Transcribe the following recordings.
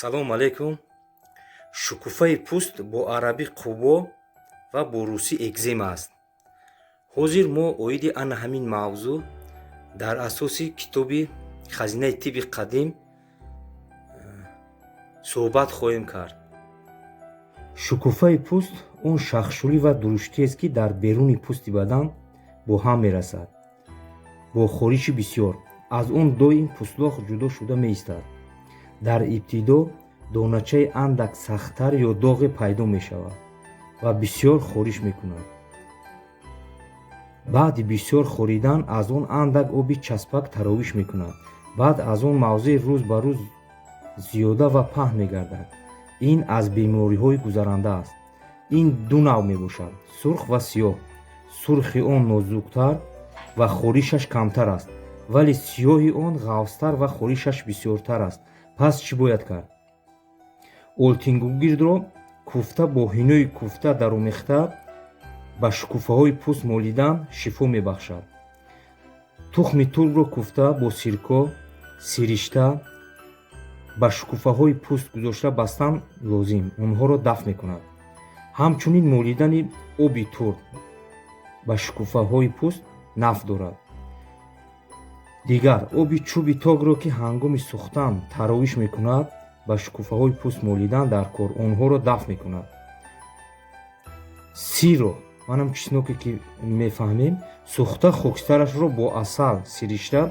Ассалому алайкум. Шукуфаи пӯст бо арабӣ қубо ва бо русӣ экзема аст. Ҳозир мо оиди ана ҳамин мавзӯъ дар асоси китоби «Хазинаи тибби қадим» суҳбат хоҳем кард. Шукуфаи пӯст он шахшулӣ ва дуруштиест, ки дар беруни пӯсти бадан бо ҳам мерасад. Бо хориши бисёр аз он доим пӯстлоқ ҷудо шуда меистад. Дар ибтидо доначаи андак сахттар ё доғе пайдо мешавад ва бисёр хориш мекунад. Баъди бисёр хоридан аз он андак оби часпак таровиш мекунад. Баъд аз он мавзеъ рӯз ба рӯз зиёда ва паҳн мегардад. Ин аз бемориҳои гузаранда аст. Ин ду навъ мебошад: сурх ва сиёҳ. Сурхи он нозуктар ва хоришаш камтар аст, вале сиёҳи он ғафзтар ва хоришаш бисёртар аст. Пас чӣ бояд кард? Олтингугирдро куфта, бо ҳинои куфта даромехта ба шукуфаҳои пӯст молидан шифо мебахшад. Тухми турбро куфта, бо сирко сиришта ба шукуфаҳои пӯст гузошта бастан лозим, онҳоро дафт мекунад. Ҳамчунин молидани оби турб ба шукуфаҳои пӯст нафъ дорад. Дигар оби чӯби тогро, ки ҳангоми сӯхтан таровиш мекунад, ба шукуфаҳои пӯст молидан дар кор, онҳоро дафт мекунад. Сирро, манам чесноке ки мефаҳмем, сӯхта, хокистарашро бо асал сиришта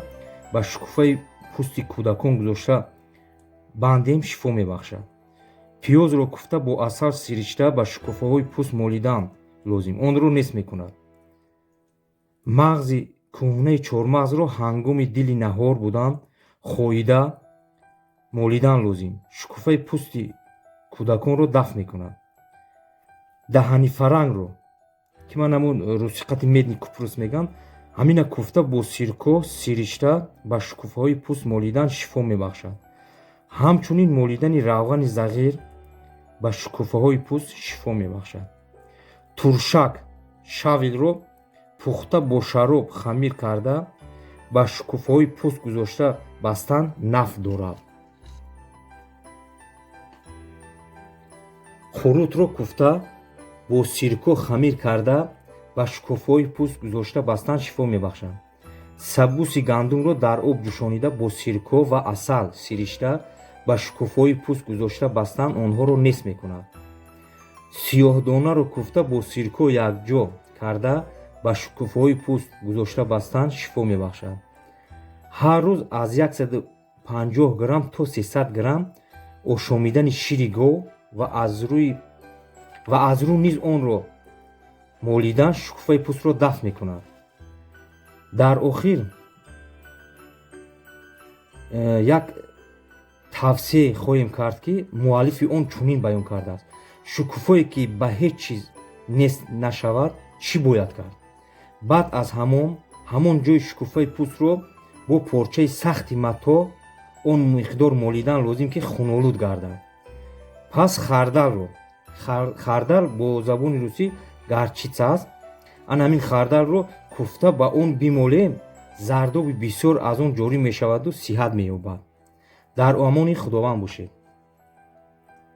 ба шукуфаи пӯсти кӯдакон гузошта бандем, шифо мебахшад. Пиёзро куфта, бо асал сиришта ба шукуфаҳои пӯст молидан лозим, онро нест мекунад. Мағзи кӯҳнаи чормағзро ҳангоми дили наҳор будан хоида молидан лозим, шукуфаи пӯсти кӯдаконро дафт мекунад. Даҳанифарангро, ки ман ҳамун русиқати медный купорос мегӯям, ҳамина куфта, бо сирко сиришта ба шукуфаҳои пӯст молидан шифо мебахшад. Ҳамчунин молидани равғани зағир ба шукуфаҳои пӯст шифо мебахшад. Туршак щавельро пухта, бо шароб хамир карда, ба шукуфаҳои пӯст гузошта бастан нафъ дорад. Қурутро куфта, бо сирко хамир карда, ба шукуфаҳои пӯст гузошта бастан шифо мебахшад. Сабуси гандумро дар об ҷӯшонида, бо сирко ва асал сиришта, ба шукуфаҳои пӯст гузошта бастан онҳоро нест мекунад. Сиёҳдонаро куфта, бо сирко якҷо карда, ба шукуфаҳои пӯст гузошта бастан шифо мебахшад. Ҳар рӯз аз 150 грамм то 300 грамм ошомидани шири гов ва аз рӯ низ онро молидан шукуфаи пӯстро дафт мекунад. Дар охир як тавсие хоҳем кард, ки муаллифи он чунин баён кардааст: шукуфое ки ба ҳеҷ чиз нест нашавад, чӣ бояд кард? Баъд аз ҳамон ҳамон ҷои шукуфаи пӯстро бо порчаи сахти матоъ он миқдор молидан лозим, ки хунолуд гардад. Пас хардалро, хардал бо забони русӣ горчица аст, ана ҳамин хардалро куфта ба он бимолем, зардоби бисёр аз он ҷорӣ мешаваду сиҳат меёбад. Дар амони Худованд бошед.